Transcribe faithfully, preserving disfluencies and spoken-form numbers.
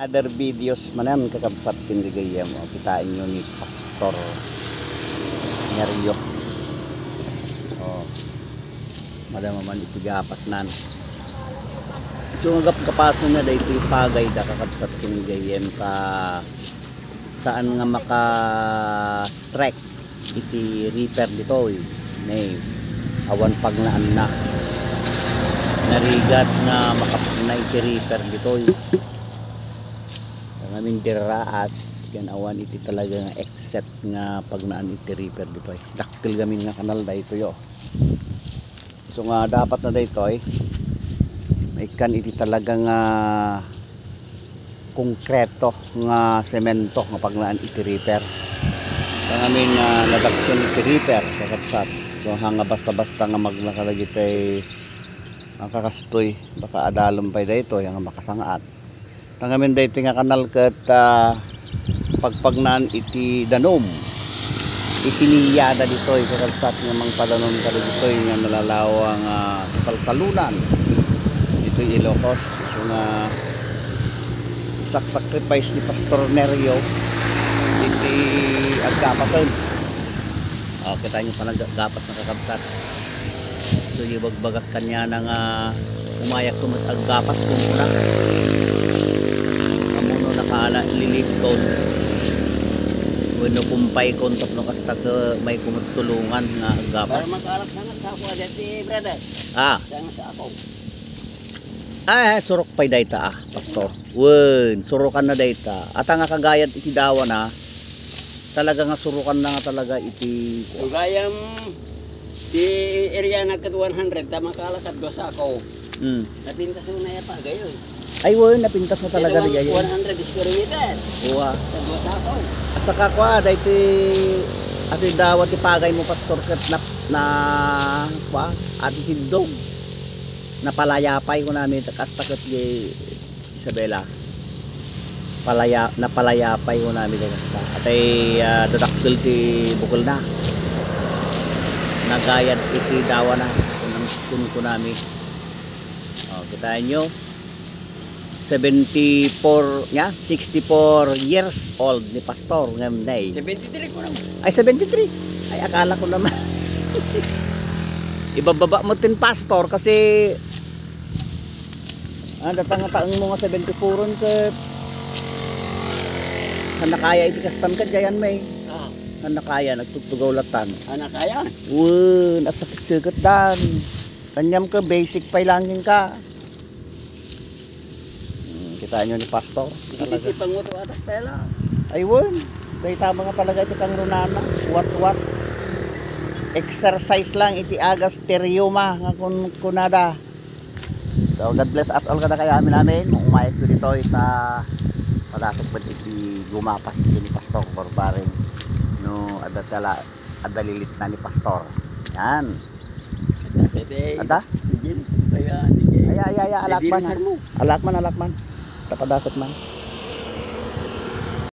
Other videos manen, kakabsat, ken gagayyem. O, kitaenyo ni Pastor Nerio. O, madama man iti gapasnan. So, nga gapgapasenna daytoy pagayda, kakabsat, ken gagayyem, ta saan nga maka-strike iti reaper ditoy. Nay, awan pagnaanna. Narigat nga makapagna iti reaper ditoy. Ngamin diraas, ken awan iti talaga nga exit nga pagnaan iti reaper ditoy. Dakkel ngamin nga kanal daytoy, o. So nga dapat na daytoy, maikkan iti talaga nga konkreto nga semento nga pagnaan iti reaper. Ngamin, ah, nadakkel iti reaper, kakabsat. So, haan nga basta-basta nga magna kadagiti, ah, kakastoy, baka adalem pay daytoy nga makasangaat. Ta ngamin daytoy nga kanal ket, ah, pagpagnaan iti danum. Iti niyada ditoy, kakabsat, nga mangpadanom kadagitoy nga nalalawa nga taltalunan ditoy Ilocos. So nga isaksacrifice ni Pastor Nerio iti aggapasen. O, kitaenyo panaggapas, kakabsat. So, ibagbagak kaniana nga umayakto met aggapas, kunkuna. Ammom no nakaana, lilibkon wenno kumpaykon tapno kasta ket mayko met tulongan nga aggapas. Para makaalak sangat sa ako, adi, brother. Ah. Sangat sa ako. Ay, surok pay dayta, ah, Pastor. Wen, surokanna dayta. Ata nga kagayad iti dawana, talaga nga surokanna nga talaga iti Gayam, di area na ket one hundred, ta makalakat dua sako. Hmm. Napintas mo na yata, gayon. Ay, wen, napintas mo talaga. Ito, di gayon. One hundred square meter. Uwa. Sa dua sako. At saka, kwa, dayta, ati dawa ti pagay mo, Pastor, ket na, na, kwa, ati siddog. Napalayapay ko namin, kasta ket di Isabela. Palaya-, napalayapay ko namin, kasta. Atay, ah, dadakkel ti bukel na. Nagayad iti dawa na. Kunam-, kun-, kunami. O, kitaenyo. Seventy-four, nya? Sixty-four years old ni Pastor, ngem nay. Seventy-three ko lang. Ay, seventy-three. Ay, akala ko naman. Ibababa mo tin Pastor kasi, ah, datang nga taeng mo nga seventy-four ket, saan na kaya iti kastan ket gayan, may? Ah. Saan na kaya, nagtugtugaw latan. Saan na kaya? Wen, at sakit-sakit dan. Kanyam ka, basic pay langin ka. Hmm, kitaenyo ni Pastor. Talaga. Iti panguto atak pela. Ay, wen. Dayta nga talaga iti kangrunana. What, what? Exercise lang iti agas ti riyuma nga kun-, kunada. So, God bless us all kadakayo amin, amin. Umayat ko ditoy ta padasok met iti gumapas iti ni Pastor Barbaring. No, adda tala, adda lilitna ni Pastor. Yan. Ada? Ada? Sige, kaya, sige. Aya, aya, aya, alakman, ha? Alakman, alakman. Tapadasok man.